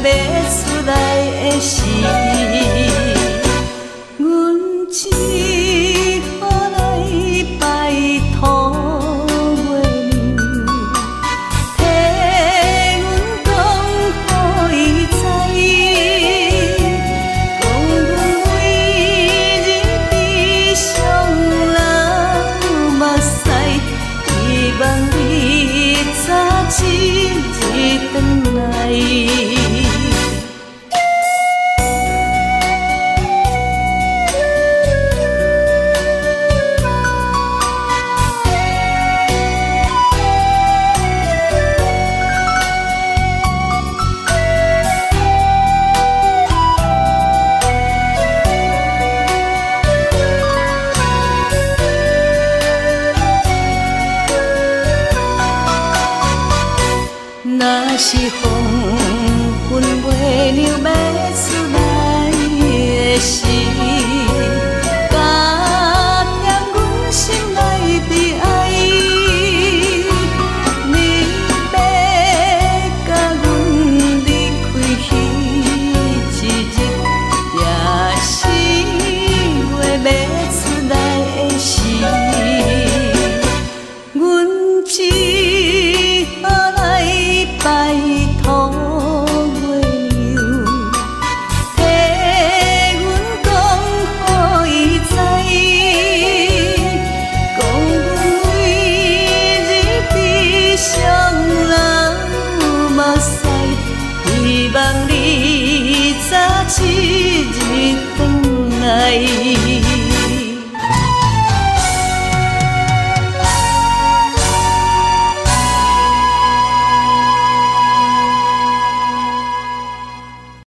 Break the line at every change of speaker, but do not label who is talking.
欲出來的時，阮只好來拜託月娘，替阮講予伊知，講阮每日悲傷流目屎，希望你早一日轉來。若是黃昏月娘欲出來的時，加添阮心內悲哀。你欲共阮離開彼一日，也是月欲出來的時，阮只好來拜託月娘，替阮講予伊知，講阮每日悲傷流目屎，希望你早一日轉來。